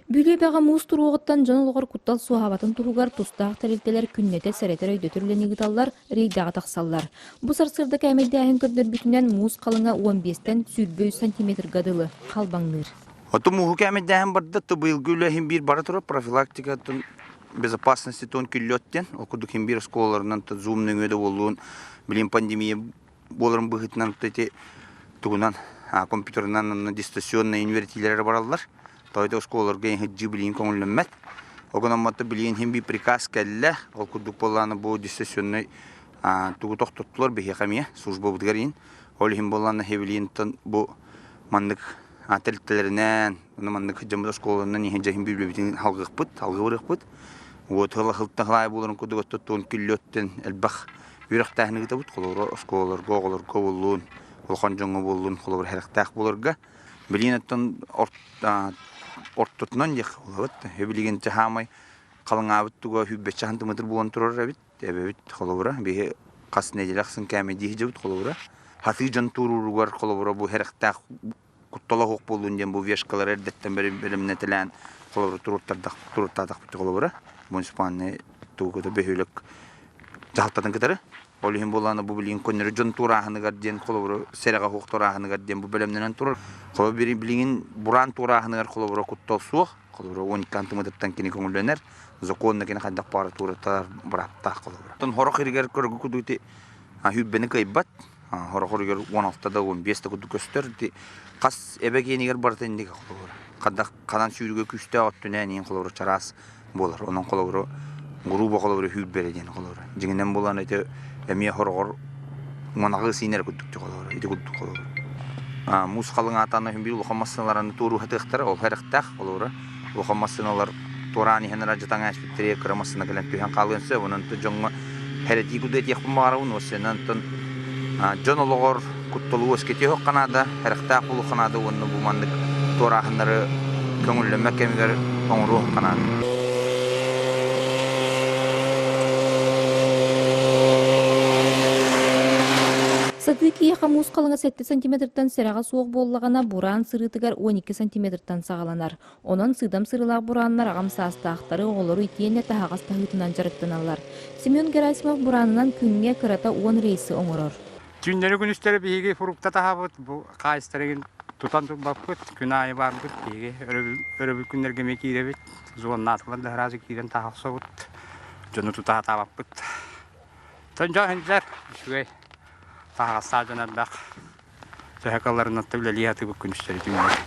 Бүлүү эбэҕэ муус туруоҕуттан дьон олоҕор куттал суоһаабатын туһугар тустаах тэрилтэлэр күннэтэ сэрэтэр-өйдөтөр үлэни ыыталлар, рейдэҕэ тахсаллар. Бу сарсыарда кээмэйдээһин көрдөрбүтүнэн муус халыҥа 15-тэн 23 сантиметрга дылы халбаҥныыр. Оту мууһу кээмэйдээһин барда, быйылгы үлэ иһин биир бара турар профилактика безопасности туон күллүөт диэн, ол курдук иһин биир оскуолаларынан Zoom нөҥүө да буоллун, билим пандемия буоларын быһыытынан ити тугунан компьютерынан дистанционнай үөрэтиилэр бараллар. Тоойто оскуолаларга иһирдьи билиин көҥүллэммэт. Огономмото билиин иһин би приказ кэллэ. Ол курдук буоллаана бу дистанционнай тугу тохтоттулар биһиэхэ эмиэ службабытыгар иһин. Ол иһин буоллаана хевилиинтэн бу маннык тэрилтэлэринэн, маннык дьоммут оскуолаларынан иһин дьэһин бүлбэбитин халгыахпыт, халгыбырыахпыт. Вот хылтахлаай буоларын курдук оттон күллүөттэн элбэх үөрэхтээһини ыытабыт. Холобура, оскуолаларга, оҕолорго буоллун, улахан дьоҥҥо буоллун, холобура, сэрэхтээх буоларга. Билигин оттон ортотунан диэх буолабыт. Билигин хаамай халыҥаабыт туга сүүрбэччэ сантиметр буолан турар эбит. Эбэбит холобура, биһи хас нэдиэлэ ахсын кээмэйдии сылдьабыт холобура. Хатыы дьон туорууругар холобура бу сэрэхтээх куттала суох буоллун диэн бу вешкалары эрдэттэн бэлэмнэтэлээн холобура туруортаатахпыт холобура муниципальнай тугу бөһүөлэк дьаһалтатын кытары ол иһин буоллаҕына бу билигин көннөрү дьон туорааһыныгар диэн холобуру сэрэҕэ суох туорааһыныгар диэн бу бэлэмнэнэн турар холобур билигин бураан туорааһыныгар холобура куттал суох холобура 12 сантиметртан кини көҥүллэнэр законно кини хайдах баара туоратар бырааптаах холобура хорох иригэр көргү кудути хүүрбэни кыайбат Хорохоругар 16 да 15 да курдук көстөр. Ити хас эбэ киэнигэр барыта инник холобура. Хадах ханан сүүрүгэ күүстээх өттүнэн иин холобура чараас буолар. Онон холобуру грубо холобура хүүрбэрэ диэн холобура. Дьиҥинэн буолан ити эмиэ хороҕор уонаҕы сиинэр курдук холобура. Ити курдук холобура. Муус халыҥаатаана биир улахан массыыналараны туорууһатыахтара. Ол хэрэхтээх холобура. Улахан массыыналар туораан иһэн ырадьытаҥ ааспыттэригэр кыра массыына кэлэн түһэн хаалыан сөп. Онон дьоҥҥо Хэрэтии куду этиэхпин баҕарабын уонна онтон дьон олоҕор кутталы үөскэтиэххэ наада, сэрэхтээх буолуохха наада уонна бу маннык туорааһыннары көҥүллэммэт кэмигэр оҥоруохха наада. Сатыы киһиэхэ муус халыҥа 7 сантиметртан сэрэҕэ суох буоллаҕына, бураан сырыытыгар 12 сантиметртан саҕаланар. Онон сыыдам сырыылаах бурааннар аҕам саастаахтары, оҕолору итиэннэ таһаҕас таһыытынан дьарыктаналлар. Семен Герасимов бураанынан күҥҥэ кырата 10 рейсы оҥорор. Түүннэри-күнүстэри биһиги фрукта таһабыт, бу хаайыстарыгын тутан турбаппыт, күн аайы барбыт, биһиги өрөбүл күннэргэ эмиэ киирэбит, зоннаатылар да сразу киирэн таһа охсобут, дьону тута сатаабаппыт. Дьон сылдьар, үчүгэй, таһаҕастаах дьон элбэх. Төһө калларынан үлэлии сатыыбыт күнүстэри түүннэри.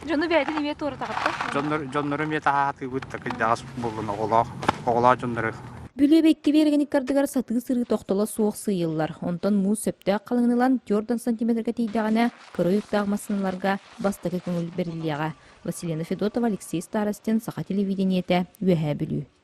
Дьону бэйэтин эмиэ туоратаҕыттар? Дьоннор, дьоннору эмиэ таһаатыыбыт, такыйдаҕас буоллун оҕолоох, оҕолоох дьоннору. Бүлүү икки биэрэгин иккардыгар сатыы сырыы тохтоло суох сыыйыллар. Онтон муус сөптөөх халыҥын ылан 4 сантиметрга тиийдэҕинэ, кыра уйуктаах массыыналарга бастакы көҥүл бэриллиэҕэ. Василина Федотова, Алексей Старостин, Саха телевидениетэ, Үөһээ Бүлүү.